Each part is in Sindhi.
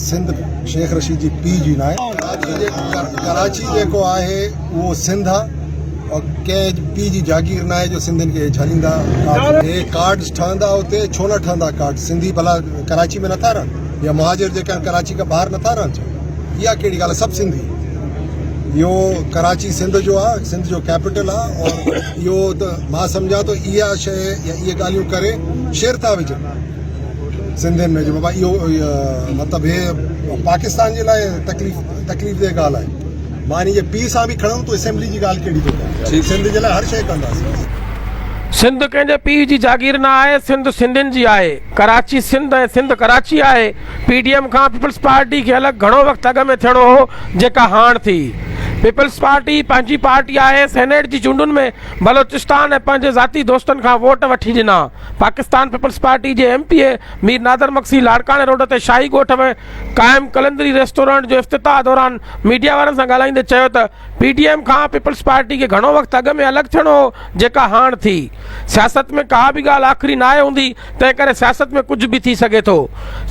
سنڌ شيخ رشيد جي پيء جي ناهي. ڪراچي جيڪو آهي اهو سنڌ آ اور ڪنهن پيء جي جاگير ناهي جو سنڌين کي جهليندا. هي ڪارڊز ٺهندا اتي ڇو نه ٺهندا ڪارڊ سنڌي ڀلا ڪراچي ۾ نٿا رهن يا مهاجر جيڪا آهن ڪراچي کان ٻاهر نٿا رهن ڇا اها ڪهڙي ڳالهه سڀ سنڌي اهو ڪراچي سنڌ جو آ سنڌ جو ڪيپيٽل آ اور اهو ته مان سمجهان ٿو اها شيء يا اهي ڳالهيون ڪري شير ٿا وجهن سنڌين ۾ جو بابا اهو مطلب هي پاڪستان جي لاء تڪليف تڪليف ده ڳالهه آهي مان انهي جي پيء سان به کڻم تون اسيمبلي جي ڳالهه ڪهڙي ٿو ڪرين سنڌ جي لاء هر شيء ڪنداسين. سنڌ ڪنهن جي پيء جي جاگير نه آهي، سنڌ سنڌين جي آهي، ڪراچي سنڌ ۽ سنڌ ڪراچي آهي، پي ڊي ايم کان پيپلز پارٽي کي الڳ گهڻو وقت اڳ ۾ ٿيڻو هو جيڪا هاڻ ٿي. پيپلز پارٽي پنهنجي پارٽي آهي، سينيٽ جي چونڊن ۾ بلوچستان ۽ پنهنجي ذاتي دوستن کان ووٽ وٺي ڏنا. پاڪستان پيپلز پارٽي جي M P A Mir Nadir Magsi لاڙڪاڻي روڊ تي شاهي ڳوٺ ۾ قائم قلندري ريسٽورنٽ جو افتتاح دوران ميڊيا وارن سان ڳالهائيندي چيو ته پي ڊي ايم کان پيپلز پارٽي کي گهڻو وقت اڳ ۾ الڳ ٿيڻو هو جيڪا هاڻ ٿي. سياست ۾ ڪا به ڳالهه آخري ناهي هوندي تنهن ڪري سياست ۾ ڪجهه به ٿي سگهي ٿو.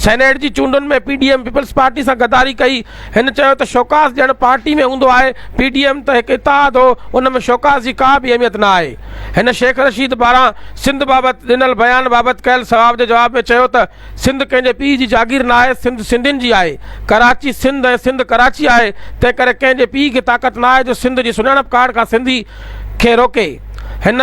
سينيٽ جي چونڊن ۾ P D M peoples party سان غداري ڪئي. هن چيو ته شوڪاز ڄڻ پارٽي ۾ هوندو آهي، پي ڊي ايم ته هڪ اتحاد هو ان ۾ شوڪاز جي ڪا به اهميت نه آهي. هن شيخ رشيد پاران سنڌ بابت ڏنل بيان بابت ڪيل سواب جي جواب ۾ چيو ته سنڌ ڪنهن جي پيء جي جاگير نه آهي، سنڌ سنڌين جي آهي، ڪراچي سنڌ ۽ سنڌ ڪراچي آهي، تنهن ڪري ڪنهن جي پيء کي طاقت نه آهي جو سنڌ جي سڃاڻپ ڪارڊ کان سنڌي کي روڪي. هن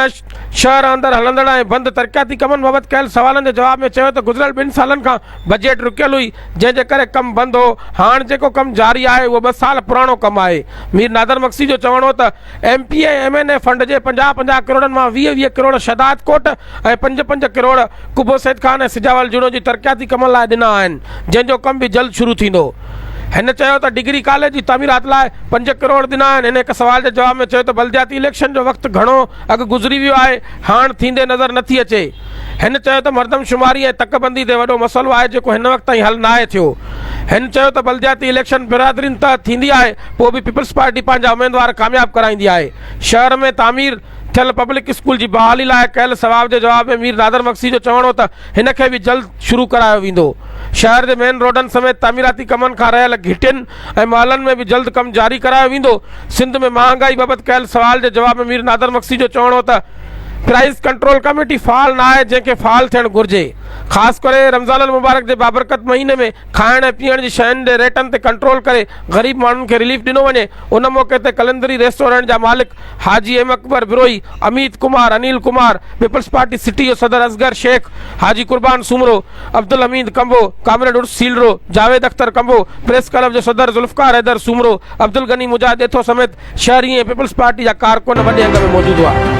شهر اندر هلندڙ ۽ بند ترقياتي ڪمن بابت ڪيل سوالن جي جواب ۾ چيو ته گذريل ٻن سالن کان بجيٽ رڪيل هئي، جنهن جي ڪري ڪم بند هو، هاڻ جيڪو ڪم جاري آهي اهو ٻه سال پراڻو ڪم آهي. مير نادر مگسي جو چوڻ هو ته M P A ۽ M N A fund جي 50 50 ڪروڙن مان 20 20 ڪروڙ شهداد ڪوٽ ۽ پنج پنج ڪروڙ قبو سيد خان ۽ سجاول جوڻو جي ترقياتي ڪمن لاء ڏنا آهن جنهن جو ڪم به جلد شروع ٿيندو. هن چيو ته ڊگري ڪاليج جي تعميرات لاء پنج ڪروڙ ڏنا آهن. هن هڪ سوال جي جواب ۾ چيو ته بلدياتي اليڪشن جو وقت گهڻو اڳ گذري ويو آهي هاڻ ٿيندي نظر نٿي اچي. هن چيو ته مردم شماري ۽ تڪ بندي تي وڏو مسئلو آهي جيڪو هن وقت تائين حل ناهي ٿيو. هن چيو ته بلدياتي اليڪشن برادرين تحت ٿيندي آهي پوء به پيپلز پارٽي پنهنجا اميدوار ڪامياب ڪرائيندي آهي. شهر ۾ تعمير ٿيل پبلڪ اسڪول جي بحالي لاء ڪيل سواب جي جواب ۾ مير نادر مگسي جو چوڻ هو ته هن کي به جلد شروع ڪرايو ويندو. شهر جي مين روڊن سميت تعميراتي ڪمن کان رهيل گهٽين ۽ محلن ۾ به جلد ڪم جاري ڪرايو ويندو. سنڌ ۾ مهانگائي بابت ڪيل سوال جي جواب ۾ مير نادر مگسي جو چوڻ هو ته پرائيس ڪنٽرول ڪميٽي فعال نه آهي جنهن کي فعال ٿيڻ گهرجي. خاص ڪري رمضان المبارڪ جي بابرڪت مهيني ۾ کائڻ ۽ پيئڻ جي شين جي ريٽن تي ڪنٽرول ڪري غريب ماڻهن کي رليف ڏنو وڃي. ان موقعي تي قلندري ريسٽورنٽ جا مالڪ Haji M Akbar Brohi, Amit Kumar, Anil Kumar, peoples party city جو صدر اصغر شيخ، حاجي قربان سومرو، عبدالحميد ڪمبو، ڪامريڊ عرس سيلرو، جاويد اختر ڪمبو، پريس ڪلب جو صدر ذوالفقار حيدر سومرو، عبدالغني مجاهد ڏيٿو سميت شهري ۽ پيپلز پارٽي جا ڪارڪن وڏي انگ ۾ موجود هئا.